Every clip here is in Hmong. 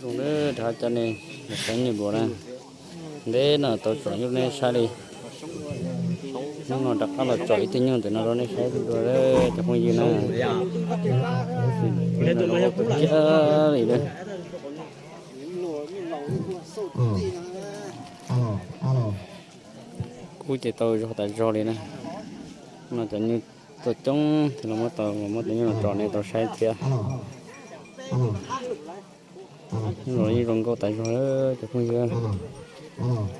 Rov qab coj nej los saib nyuj dua na. Ntev no tau tsom nyuj rau nej saib li. Hnub no rov qab los tsom ib tug nyuj ntawm no rau nej saib dua cov phooj ywg na. Kiag li na. Kub ces tau zog tas zog li na. No cov nyuj tuaj coob thiaj los muab tau, los muab cov nyuj los tsom nej tau saib thiab. Los yeej zoo nkauj tas zog cov phooj ywg.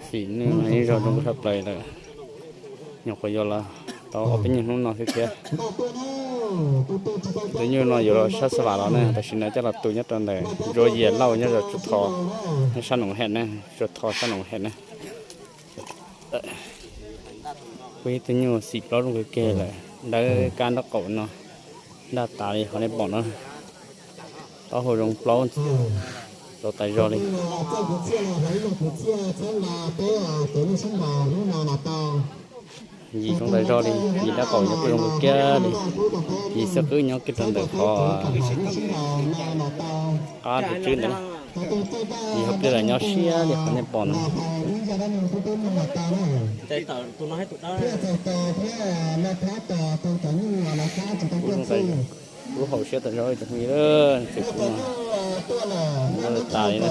Xim neej no yeej zoo nkauj tshaj plaws lawm. Nyuam qhuav yuav los tau ob peb nyuag hnub no xwb thiab. Tus nyuj no yuav los sab xab vam los na, tam sim no coj los tu nyob rau ntawm Ntsuab Yias Lauj nyob rau Tsuas Tho, nyob sab Noom Hem na, Tsuas Tho sab Noom Hem na. Kuj ib tug nyuj xim plaub zoo kawg kiag lawm, dawb kab nraub qaum no, nraj tas li qhov nej pom no. Taub hau zoo plaub, zoo tas zog li. Yim zoo tas zog li, yim nraub qaum yog kuj zoo kawg kiag li. Yim xwb qwb nyob kiag rau ntawm qhov qab tus tswb ntawd na. Yim hauv pliaj los nyob siab li qhov nej pom no. Kuj zoo tas zog, kuj haum siab tas zog cov phooj ywg, tus kuj no tas li na.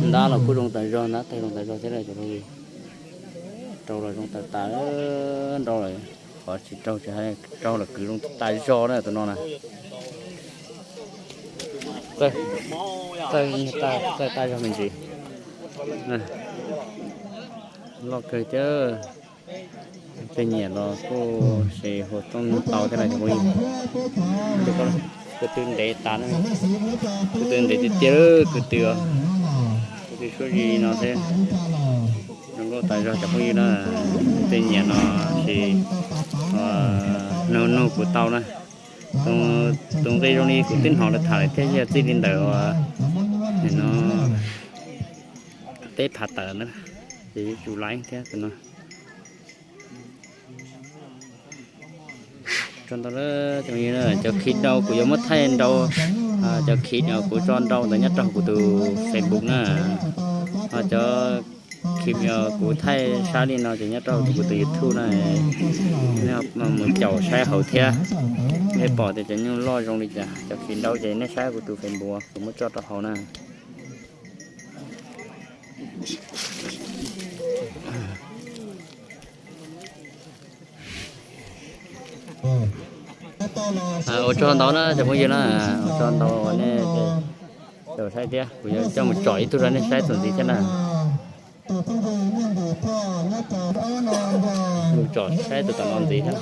Ntab los kuj zoo tas zog, ntab tag zoo tas zog thiab cov phooj ywg. Raug los zoo tas tas, nrau lawm, qhov tsis raug tsis hais, raug los kwv zoo tas zog na tus no na. Txawj, txawj tas zog me ntsis. Loj kawg thiab. Tej nyiam los kuj sis hu tooj tau thiab na cov phooj ywg. Kwv tw ntev tas, kwv tw ntev tiag tiag, kwv tw, kwv tw suab zis no xwb. Zoo nkauj tas zog cov phooj ywg na. Tej nyiam no sis nug nug kuv tau na. Tus nqi zoo li kuv twb hnov lawv tham lawm thiab, yog txij li ntawm uas no peb phav tawm na, ces yuav tsum laiv thiab tus no. Tso ntau lawm cov phooj ywg na, cov clip no kuv yuav muab thaij nrau, cov clip no kuv tso nrau ntawd nyob rau kuv tus Facebook na. Ho cov clip no kuv thaij saib li no ces nyob rau kuv tus YouTube na. Nej mus caum saib hauv thiab, nej pom tias cov nyuj loj zoo li cas. Cov clip nrau ces nej saib kuv tus Facebook kuv muab tso rau hauv na. Ua tsaug ntau na cov phooj ywg na, ua tsaug ntau uas nej caum saib thiab, kuv yuav coj mus tsom ib tug rau nej saib txuas ntxiv thiab na. Mus tsom saib tus tom no ntxiv thiab.